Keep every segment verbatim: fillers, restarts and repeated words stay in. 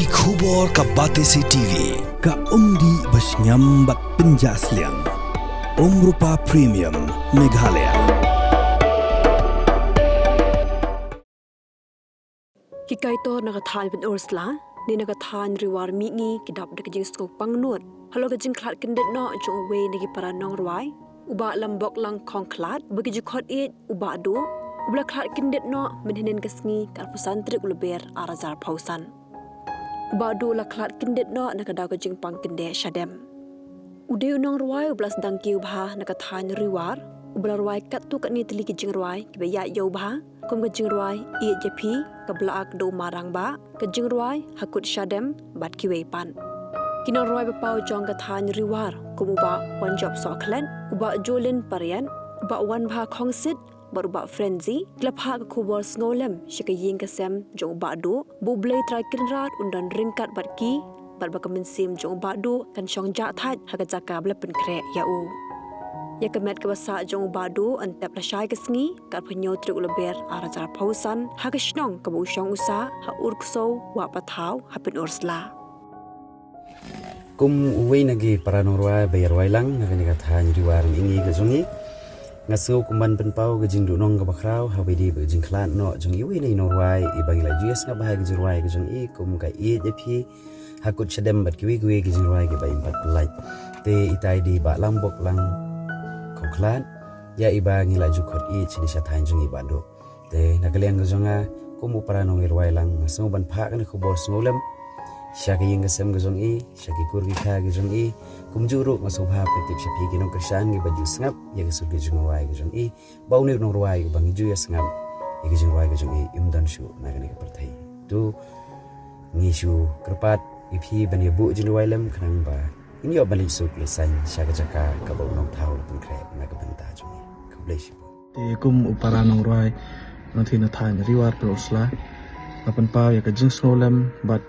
Ki khubor ka Batesi T V, ka umdih ba shngiam bad pynjah sliang. Umrupa Premium, Meghalaya. Ki kaitor na ka thaiñ Pynursla ne na ka thaiñ Riwar Mihngi ki dap da ka jingsngewpang nud halor ka jingkhlad kyndit noh jong uwei na ki para nongrwai, u Bah Lamboklang Khongkhlad, uba ki ju khot ïeit u Bah Duh, uba la khlad kyndit noh mynhynnin ka sngi ka arphew san tarik u Lber ar hajar arphew san. U Bah Duh la khlad kyndit noh na ka daw ka jingpang kyndit shadem. U dei u nongrwai uba la sdang kiew bha na ka thaiñ Riwar, uba la rwai katto katne tylli ki jingrwai kiba ïaid ïew bha, kum ka jingrwai Ïeit ïa phi, Ka Blah Kdew Marang Bah, ka jingrwai Hakut Shadem bad kiwei pat. Ki nongrwai ba paw jong ka thaiñ Riwar kum u Bah Wanjop Sohkhlet, u Bah Jolin Pariat, u Bah Wanbha Khongsit bad u Bah Frenzy ki la phah ka khubor sngewlem sha ka ïing ka sem jong u Bah Duh, ba U Blei Trai Kynrad un don ryngkat bad ki, bad ba ka mynsiem jong u Bah Duh kan shong jah thait ha ka jaka ba la pynkhreh ïa u. Ïa ka met kaba sah jong u Bah Duh yn tep lashai ka sngi, ka arphew hynñiew tarik u Lber ar hajar arphew san, ha ka shnong kaba u shong u sah, ha Urksew Wah Pathaw, ha Pynursla. Kum uwei na ki para nongrwai ba ïarwai lang na kane ka thaiñ Riwar Mihngi ka jong ngi, nga sngew kum ban pynpaw ka jingduhnong kaba khraw haba ïadei bad ka jingkhlad noh jong iwei na i nongrwai iba ngi la ju ïasngap bha ïa ka jingrwai ka jong i, kum ka Ïeit ïa phi, Hakut Shadem bad kiwei kiwei ki jingrwai kiba im pat pyllait. Te itai i dei Bah Lamboklang Khongkhlad, ïa iba ngi la ju khot ïeit shane sha thaiñ jong i Bah Duh. Te na ka liang ka jong nga, kum u para nongïarwai lang, nga sngew ban phah kane ka khubor sngewlem sha ka ïing ka sem ka jong i, sha ki kur ki kha ki jong i. Kumjuh ruh nga sngewbha pyntip sha phi ki nongkyrshan kiba ju sngap ïa ka sur ka jingrwai ka jong i, ba une u nongrwai uba ngi ju ïasngap ïa ka jingrwai ka jong i im don shuh na kane ka pyrthei. To ngi shu kyrpad ïa phi ban ïa buh jingrwai lem khnang ba ngin ïoh ban leit suk leit saiñ sha ka jaka kaba u nongthaw u la pynkhreh na ka bynta jong ngi. Khublei shibun. Te kum u para nongrwai nongthied na thaiñ Riwar Pynursla, nga pynpaw ïa ka jingsngewlem bad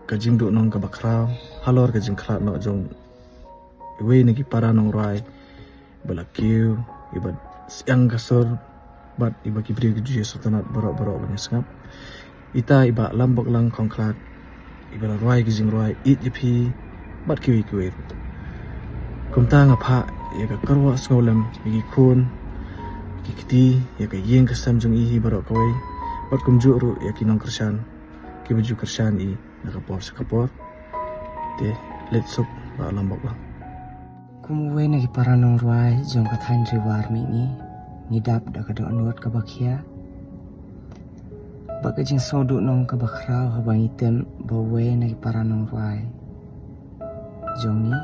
ka jingduhnong kaba khraw halor ka jingkhlad noh jong iwei na ki para nongrwai ba la kiew, iba syiang ka sur, bad iba ki briew ki ju ïasngewtynnad baroh baroh ban ïasngap. Ita i Bah Lamboklang Khongkhlad, iba la rwai ki jingrwai Ïeit ïa phi bad kiwei kiwei ruh. Kumta nga phah ïa ka kyrwoh sngewlem ïa ki khun, ïa ki kti, ïa ka ïing ka sem jong i hi baroh kawei, bad kumjuh ruh ïa ki nongkyrshan kiba ju kyrshan i na ka por sha ka por. Te leit suk Bah Lamboklang. Kum uwei na ki para nongrwai jong ka thaiñ Riwar Mihngi, ngi dap da ka dohnud kaba khia bad ka jingsngewduhnong kaba khraw haba ngi tip ba uwei na ki para nongrwai jong ngi,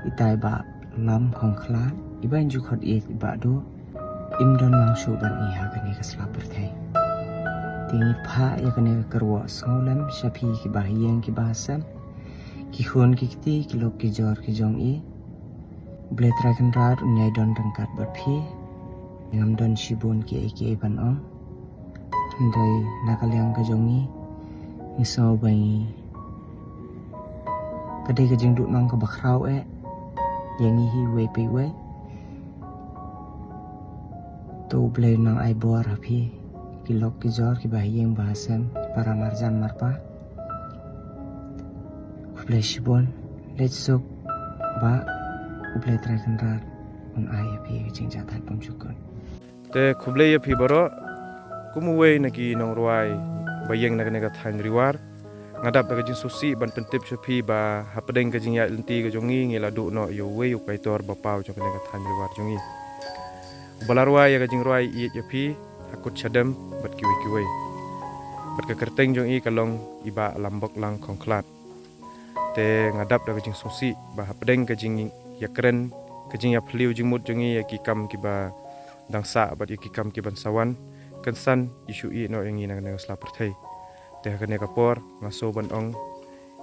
itai Bah Lam Khongkhlad, iba ngi ju khot ïeit i Bah Duh, im don lang shuh bad ngi ha kane ka sla pyrthei. Te ngi phah ïa kane ka kyrwoh sngewlem sha phi kiba ha ïing kiba ha sem, ki khun ki kti, ki lok ki jor ki jong i. U Blei Trai Kynrad un ïai don ryngkat bad phi. Ngam don shibun kiei kiei ban ong. Hynrei na ka liang ka jong ngi, ngi sngew ba ngi, ka dei ka jingduhnong kaba khraw eh ïa ngi hi iwei pa iwei. To U Blei un nang ai bor ha phi, ki lok ki jor kiba ha ïing ba ha sem, ki para marjan marpa. Khublei shibun, leit suk Bah, U Blei Trai Kynrad un ai ïa phi ka jingjahthait bymjukut. Te khublei ïa phi baroh, kum uwei na ki nongrwai ba ïeng na kane ka thaiñ Riwar, nga dap da ka jingsngewsih ban pyntip sha phi ba hapdeng ka jingïaid lynti ka jong ngi, ngi la duh noh ïa uwei u kaitor ba paw jong kane ka thaiñ Riwar jong ngi, uba la rwai ïa ka jingrwai Ïeit ïa phi, Hakut Shadem bad kiwei kiwei. Bad ka kyrteng jong i ka long i Bah Lamboklang Khongkhlad. Te nga dap da ka jingsngewsih ba hapdeng ka jingïakren, ka jingïaphylliew jingmut jong ngi ïa ki kam kiba dang sah bad ïa ki kam ki ban sa wan, kan sa ïashu ïehnoh ïa ngi na kane ka sla pyrthei. Te ha kane ka por nga sngew ban ong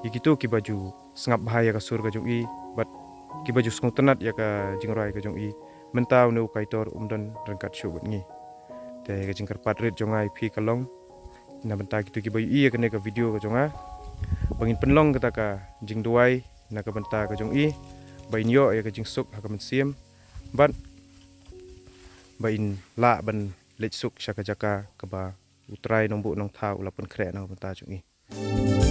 ïa kito kiba ju sngap bha ïa ka sur ka jong i bad kiba ju sngewtynnad ïa ka jingrwai ka jong i, mynta une u kaitor um don ryngkat shuh bad ngi. Te ka jingkyrpad rit jong nga ïa phi ka long, na bynta kito kiba ïohi ïa kane ka video ka jong nga, ba ngin pynlong kata ka jingduwai na ka bynta ka jong i, ba in ïoh ïa ka jingsuk ha ka mynsiem bad ba in lah ban leit suk sha ka jaka kaba U Trai Nongbuh Nongthaw u la pynkhreh na ka bynta jong i.